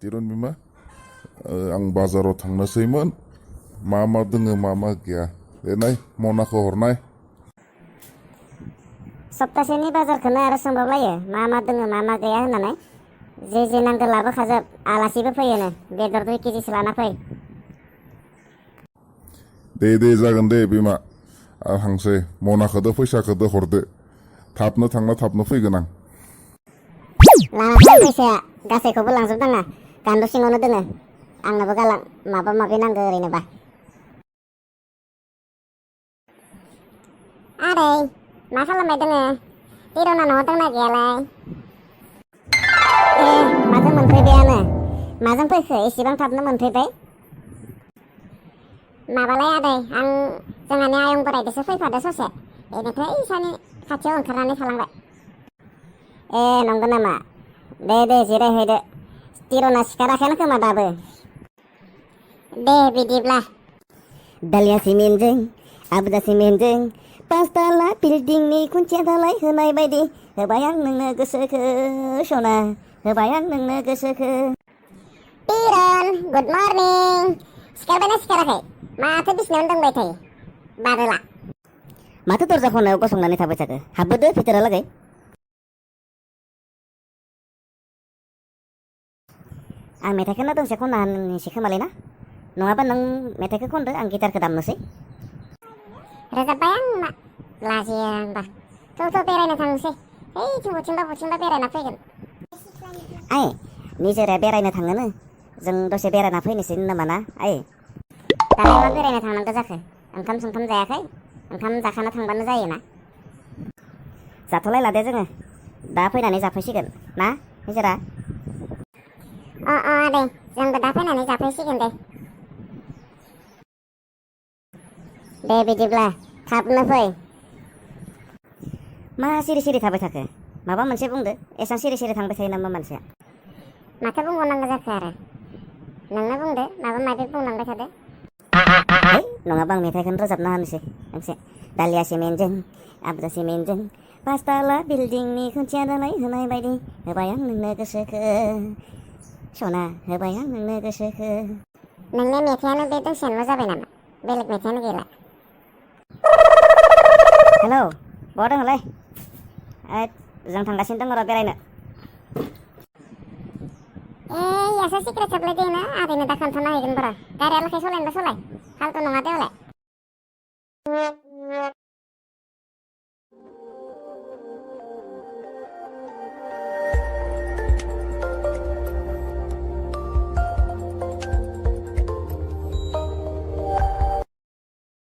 तिरन बिमा आं बाजाराव थांनोसैमोन मा मा दोङो मा मा गैया देनाय मनाखौ हरनाय सप्तासेनि बाजारखौनो आरो सोंबावलायो मा मा दोङो मा मा गैया होननानै जे नांगौ लाबोखाजोब आलासिबो फैयोनो बेदर 2 केजिसो लाना फै दे जागोन दे बिमा आं हांसै मनाखौदो फैसाखौदो हरदो थाबनो थांना थाबनो फैगोन आं लाना फै फैसाया गासैखौबो लांजोबनाङा गान्द सिङावनो दोङो आंनोबो गालां माबा माबि नांगौ ओरैनोबा आदै मा खालामबाय दोङो तिरना न'आव दंना गैयालाय माजों मोनफैबायानो माजों फैखो एसेबां थाबनो मोनफैबाय माबालाय आदै आं जोंहानि आयं बोरायदोसो फैफादो ससे बेनिफ्राय इसानि खाथियाव ओंखारनानै थालांबाय नंगौ नामा दे जिरायहैदो तिरना सिखाराखैनो खोमा दाबो दे बिदिब्ला दालिया सिमेन्टजों आबुदा सिमेन्टजों 5 ताला बिल्डिंनि खुन्थिया दालाय होनाय बायदि होबाय आं नोंनो गोसोखो सना होबाय आं नोंनो गोसोखो तिरन गुड मर्निं सिखारबायना सिखाराखै माथो बिसिनायावनो दंबाय थायो बादोला माथो दरजा खनायाव गसंनानै थाबाय थाखो हाबबोदो भितरालागै आं मेथाइखौनो दोंसे खनना होनोसै खोमालै ना नङाबा नों मेथाइखौ खनदो आं गिटारखौ दामनोसै रोजाबबाय आं मा लाजियो आंबा थ' बेरायनो थांनोसै बथिंबा बेरायना फैगोन आइ निजेरा बेरायनो थाङोनो जों दसे बेरायना फैनोसै नामा ना आइ दालाय मा बेरायनो थांनांगौ जाखो ओंखाम संखाम जायाखै ओंखाम जाखाना थांबानो जायोना जाथ'लायला दे जोङो दा फैनानै जाफैसिगोन ना निजेरा आदै जोंबो दा फैनानै जाफैसिगोन दे बिदिब्ला थाबनो फै मा सिरि थाबाय थाखो माबा मोनसे बुंदो एसां सिरि थांबाय थायो नामा मानसिया माथो बुंबावनांगौ जाखो आरो नोंनो बुंदो माबा माबि बुंलांबाय थादो नङाबा आं मेथाइखौनो रोजाबना होनोसै मोनसे दालिया सिमेन्टजों आबुदा सिमेन्टजों 5 ताला बिल्डिंनि खुन्थिया दालाय होनाय बायदि होबाय आं नोंनो गोसोखो सना होबाय आं नोंनो गोसोखो नोंनि मेथाइयानो बे दोंसेयानोल' जाबाय नामा बेलेग मेथाइयानो गैला हेलौ बहा दङलै जों थांगासिनो दङ र' बेरायनो यासो सिक्रेट साप्लाय दोङो आदैनो दा खोन्थाना हैगोन बारा गारियालाय सलायनोबा सलाय फाल्तु नङा देवलाय